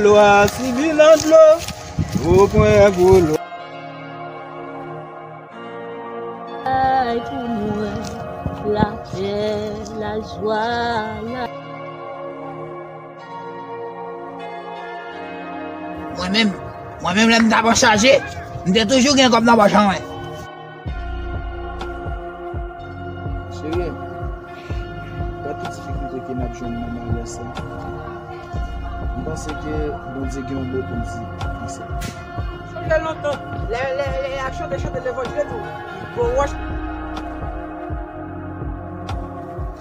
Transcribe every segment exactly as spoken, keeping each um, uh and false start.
Dlo a sibi nan dlo, ou pran gwo dlo. Ay pou mwen, lapè, lajwa, la. Mwen menm, mwen menm lè m t ap an chaje, m te toujou gen kòb nan pòch an mwen. Cheri, gad tout difikilte ke n ap jwenn nan maryaj sa. M panse ke Bondye gen yon mo pou l di nan sa. Sonje lontan, lè, lè, lè y ap chante, chante levanjil tou, gwo wòch.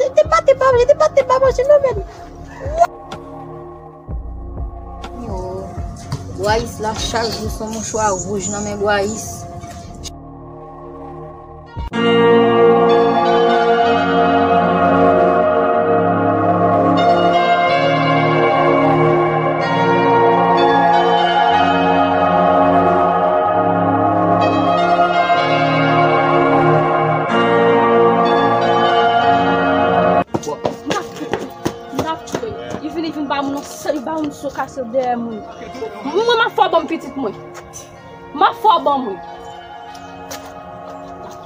Te, te pa, te pa vle, te pa, te pa manje non, men. Yo, Bwayis la, chak jou se yon mouchwa wouj nan men Bwayis. M t ap touye. Li vin, li vin ba moun yon sèl, li ba moun so kase dèyè moun. Mwen, m ap fè w ban m pitit mwen. M ap fè w ban mwen.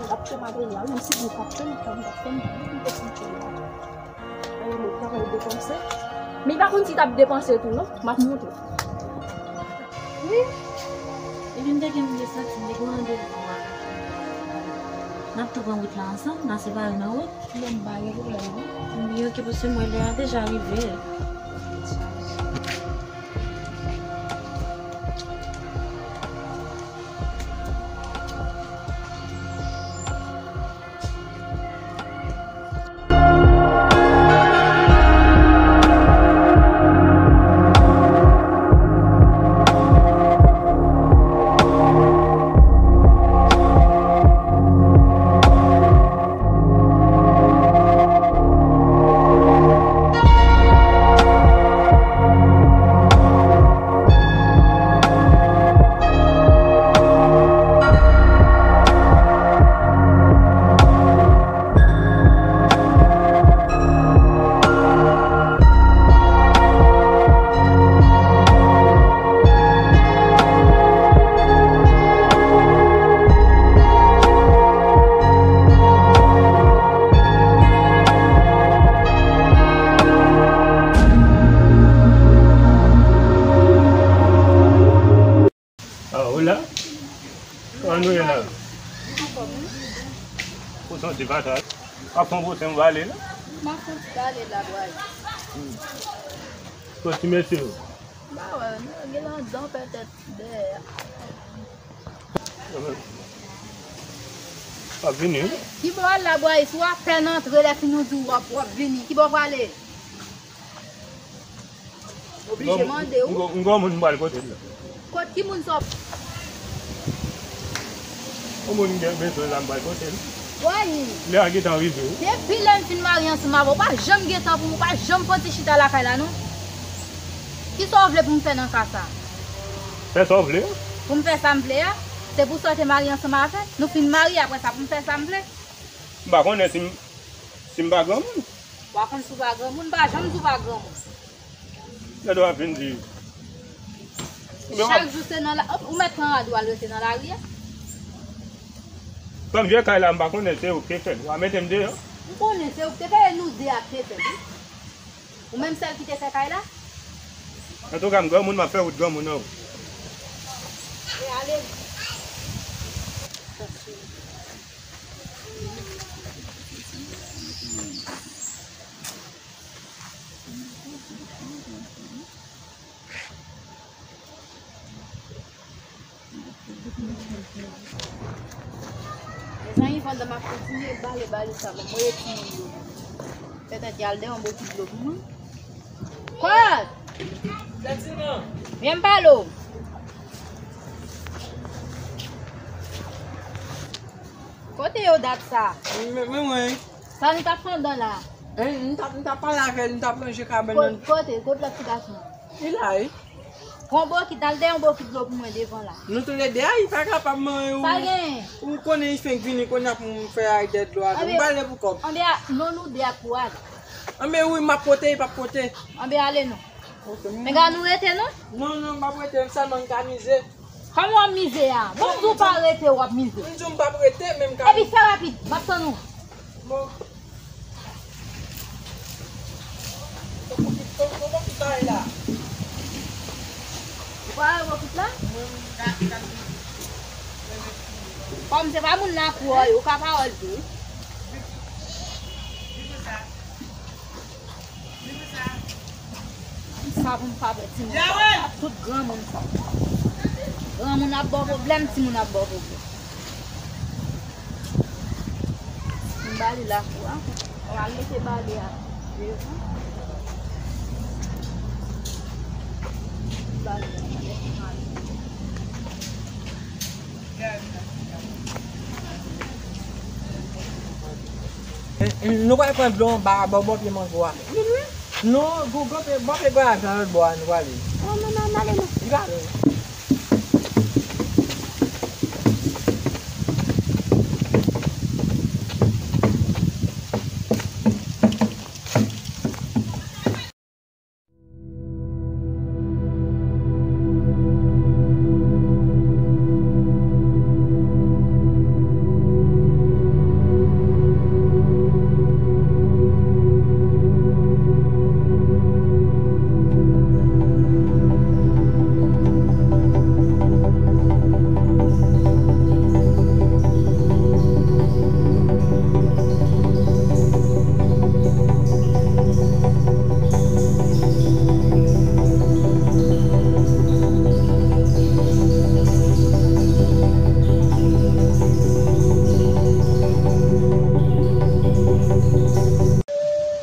L ap touye madanm la, wi, si li t ap touye, li t ap fè m, li t ap fè m touye. Ay, mwen travay depanse. Men li pa konn si l t ap depanse tou, non. M ap montre w. Wi. Epi m te gen m te santi m te gen randevou avèk li. N ap tou pran wout la ansanm, n a separe nan wout. Bon, m pa gen pwoblèm, non. Wi, oke, paske mwen lè a deja rive. Ah, hola. Kòman nou ye la? Ou santi fatal? W ap fè yon pwochen w ale la? M ap fè yon ti bale la, bway. Kot ti mesye yo? M pa wè, non, gen nan dan petèt dèyè. W ap vini, wi. Ki bò w al la, bway? Si w apèn antre, lè fini w di w ap, w ap vini. Ki bò w prale? Oblije mande w. M gon, m gon moun m pral kote l la. Kot ki moun sa w? Yon moun m gen bezwen la, m pral kote l. Woy! Lè a gentan rive wi. Depi lè m fin marye ansanm avè w, ou pa janm gen tan pou mwen, ou pa janm fè yon ti chita lakay la non. Kisa w vle pou m fè nan ka sa? Fè sa w vle. Pou m fè sa m vle a? Se pou sa w te marye ansanm avè? Nou fin marye, apre sa pou m fè sa m vle? M pa konnen si m, si m pa granmoun. Ou pa konn si w pa granmoun, m pa janm di w pa granmoun. Gade w ap vin di. Chak jou se nan la, ou mèt pran rad ou al rete nan lari a? Kòm vye kay la, m pa konnen se ou k te fè l. W a mete m deyò. M konnen se ou k te fè l, e nou de a k te fè l wi. Ou menm sèl ki te fè kay la? Antouka, m granmoun, m ap fè wout granmoun an wi. E ale. Mezanmi, pandan m ap kontinye bale, bale sa, bon, mwen timoun yo. Petèt y al dèyè yon bokit dlo pou mwen. Kot? Vyen m pale w. Kote yo dat sa? Men, men mwen. Sa nou t ap fè anndan la? Hein, m t ap, m t ap pale avè l, m t ap ranje kabann nan. Kote, kote lòt ti gason an? Li la wi. Pran bokit, al dèyè yon bokit dlo pou mwen devan la. Nou toulède a, li pa kapab manyen ou. Sa genyen? Ou konnen li fenk vini, kounye a pou m fè ay dèyè dlo a tou. M pale pou kòb. Anben, non nou de a k pou ale. Anben wi, m ap pote, li p ap pote. Anben ale non. Men gade nou rete non. Non, non, m p ap rete, m sèlman m ka mize. Kòman w ap mize a? Bon, m di w pa rete, w ap mize. M di w m p ap rete, men m ka. Epi fè rapid, m ap tann ou. Bon. Ou pa wè bokit la? Kòm se pa moun lakou an, ou ka pawòl tou wi. Sa pou m pa pè timoun sa. Tout granmoun sa. Granmoun ap ba w pwoblèm, timoun ap ba w pwoblèm. M ba li lakou a. Ou al mete bale a devan. Bale a, bale a. Nou pral pran dlo anba a, bò, bò pye mango a. Non, gwo, gwo pye, bò pye gwayav nan lòt bò a, nou prale. Non, non, non, n ale non. Li pa lwen.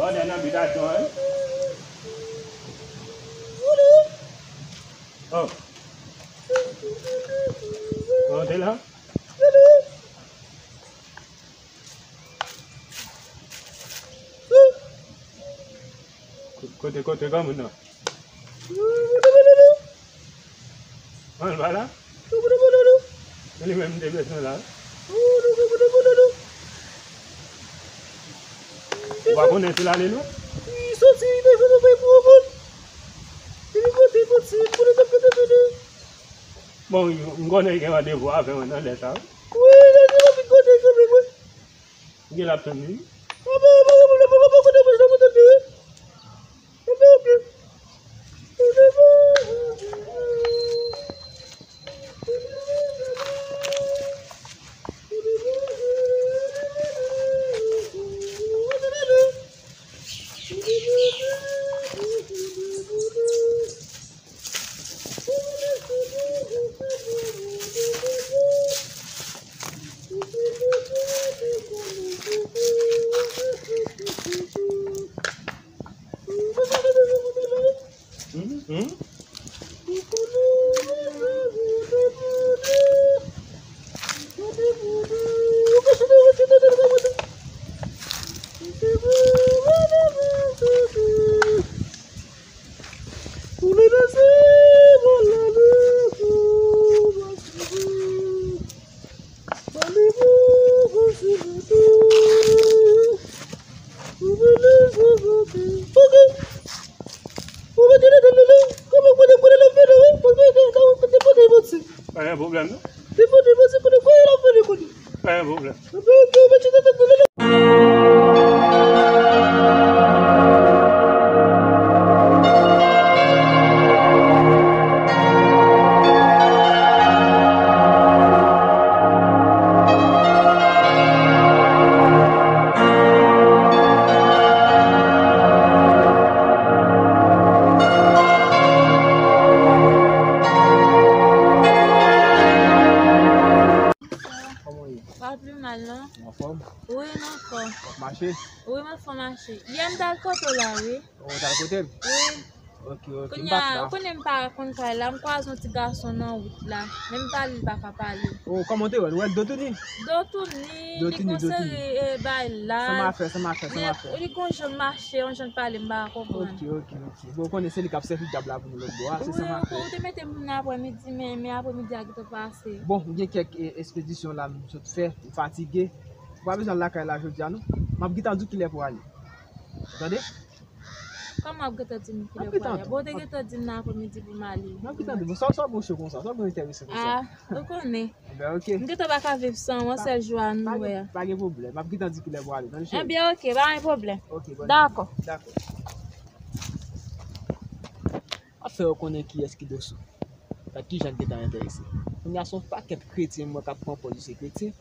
Òdè nan bitasyon an. Oh. Kòman te la? Kote, kote granmoun nan? An, l pa la? Se li menm m te bezwen la. Ou pa konnen si l ale non? Li soti, li bezwen anvoye pou moun. Li pote, pote, pote, pote, pote. Bon, m konnen gen randevou avè mwen nan lè sa. Wi, randevou ki kote kanmenm, wi. Gen l ap tann li. Pa gen pwoblèm non. Pa gen pwoblèm. Kòman w ye? Pa pi mal non. Ou anfòm? Wi, m anfòm. W ap mache? Wi, m ap fè mache. Yè m t al kote w la, wi. Ou t al kote m? Wi. Ok, ok. M pase la. Kounye a, ou konnen m pa konn kay la, m kwaze yon ti gason nan wout la. Men m pale, li pa ka pale. Oh, kòman w te wè l? Ou wè l do touni? Do touni, li gon seri, eh, bagay la. Sanm afè, sanm afè, sanm afè. Li gon jan l mache, yon jan l pale, m pa konprann. Ok, ok, ok. Bon, ou konnen se li k ap sèvi dyab la pou nou lòt bò a, se sanm afè. Wi, ou te mete m vin aprèmidi, men, men aprèmidi a gentan pase. Bon, m gen kèk, eh, ekspedisyon la m sot fè, m fatige. Ou pa bezwen al lakay la jodi a, non. M ap gentan di w kilè pou ale. Ou tande? Kòman w ap gentan di m kilè pou ale? Bon, w te gentan di m nan aprèmidi pou m ale. M ap gentan di w. Sa w, sa w branche konsa? Sa w enterese konsa? Ah, ou konnen. Enben, ok. M gentan pa ka viv san w, yon sèl jou a nou wè a. Pa gen pwoblèm. M ap gentan di kilè pou ale, tande cheri. Enben, ok, pa gen pwoblèm. Ok, bòn jounen. Dakò. Dakò. Ap fè yo konnen kiyès ki dosou. Gad kijan l gentan enterese. Kounye a se yon pakèt kretyen m wè k ap pran pòz yo se kretyen.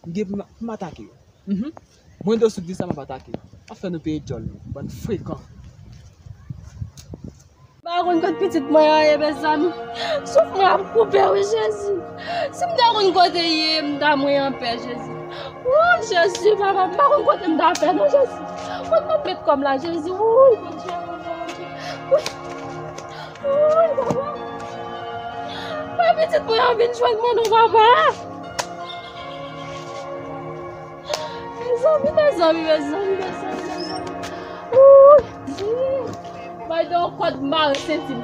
M gen pou m, pou m atake yo. Mhm. Mwen dosou di sa m ap atake yo. Ap fè nou peye djòl nou. Bann frekan. M pa konn kot pitit mwen an ye, mezanmi. Souf mwen ap koupe, wi, Jezi. Si m ta konn kote l ye, m ta mwen anpè, Jezi. Wouy, Jezi, papa, m pa konn kote m ta fè, non, Jezi. Kot m ap met kò m la, Jezi? Wouy, Bondye, Bondye, Bondye. Wouy. Wouy, papa. Fè pitit mwen an vin jwenn mwen, non, papa. Mezanmi, mezanmi, mezanmi, mezanmi, mezanmi. Wouy. Bay de yon kòd mare senti m.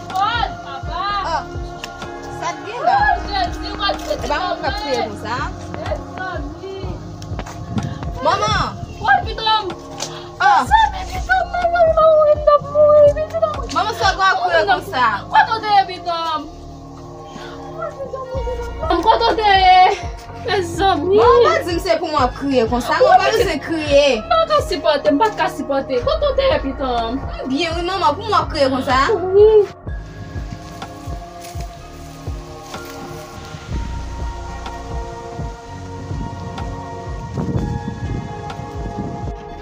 Kòd, papa! Ah, sa k gen la? Oh, Jezi, kòd senti. E pa mwen k ap kriye konsa. Mezanmi! Manman! Woy, pitit m! Ah! Sa, pitit m, mezanmi, m ap mouri, m ap mouri, pitit m! Manman, sa w ap kriye konsa? Kote w te ye, pitit m? Kote w te ye? Mezanmi! Manman, pa di m se pou mwen ap kriye konsa, non, pa bezwen kriye. M pa ka sipòte, m pa ka sipòte. Kote w te ye, pitit m? M byen, wi, manman, pou mwen ap kriye konsa? Wi.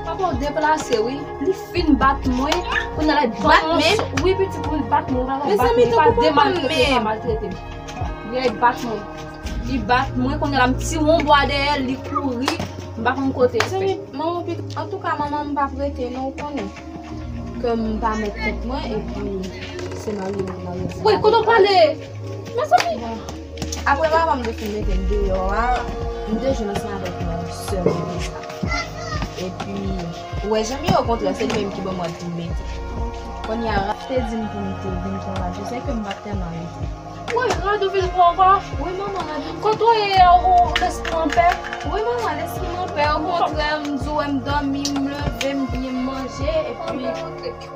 Papa w deplase, wi. Li fin bat mwen. Kounye a la, li bat mwen. Wi, pitit mwen, li bat mwen. Papa bat mwen. Li pa demaltrete, li pa maltrete m. Li bat mwen. Li bat mwen. Kounye a la, m tire yon bwa dèyè l, li kouri. M pa konn kote l fè. Mezanmi, manman, pi-, antouka, manman, m p ap rete, non, ou konnen. Ke m pa mèt tèt mwen, epi se marye m pou marye ansanm avèk. Wi, kote w prale? Mezanmi! Bon. Apre papa m te fin mete m deyò a, m te jwenn ansanm avèk yon sè m deja. Epi, ou wè jan m ye, okontrè, se li menm ki ban m òd pou m mete. Kounye a, Ralph te di m pou m te vin pran Ralph, se ke m pa t tèlman rete. Wi, Radovil pran ankò? Wi, manman, Radovil. Kote w ye a, ou lès mwen anpè? Wi, manman, lès mwen anpè. Okontrè, m di w, m dòmi, m leve, m byen manje, epi.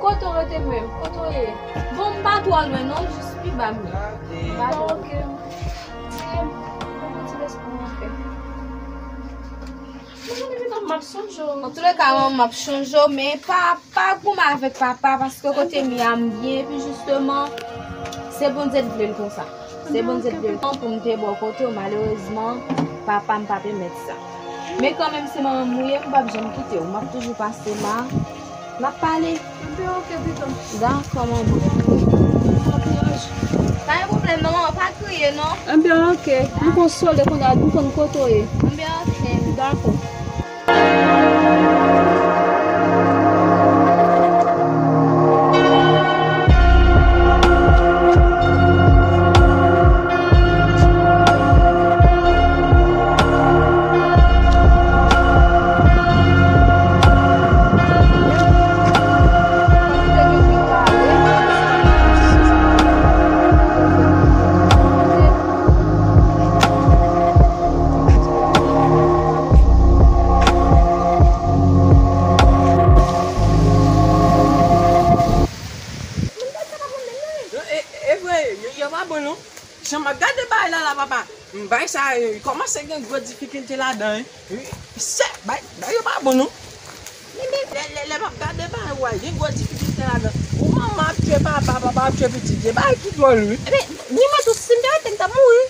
Kote w rete menm? Kote w ye? Bon, m pa twò lwen, non, jis pi ba m ye. M pa twò lwen. Ok. Di m, manman, ti lès mwen anpè. Mwen, mwen, mwen, m ap sonje w. Antouleka, manman, m ap sonje w, men pa, pa goumen avèk papa, paske kote m ye a m byen, epi jisteman, se Bondye t vle l konsa. Se Bondye t vle l pou m te bò kote w, malerezman, papa m pa pèmèt sa. Men kanmenm, se manman m ou ye, m p ap janm kite w, m ap toujou pase la. N ap pale. Enben, ok, pitit m. Dakò, manman. Bon kouraj. Pa gen pwoblèm, non, manman, pa kriye, non. Enben, ok. M konsole kounye a, m konn kote w ye. Enben, ok. Dakò. E, e vre, yo, yo pa bon non. Jan m ap gade bagay la, la, papa, bagay sa, e, kòmanse gen gwo difikilte ladan, wi. Wi, sè, bagay, bagay yo pa bon non. Men, men, lè, lè, lè m ap gade bagay, w wè, gen gwo difikilte ladan. Ou manman ap tchwe papa, papa ap tchwe pitit. Se bagay ki dwòl, wi. Ebyen, ni mwen tou, si m te rete, m t ap mouri.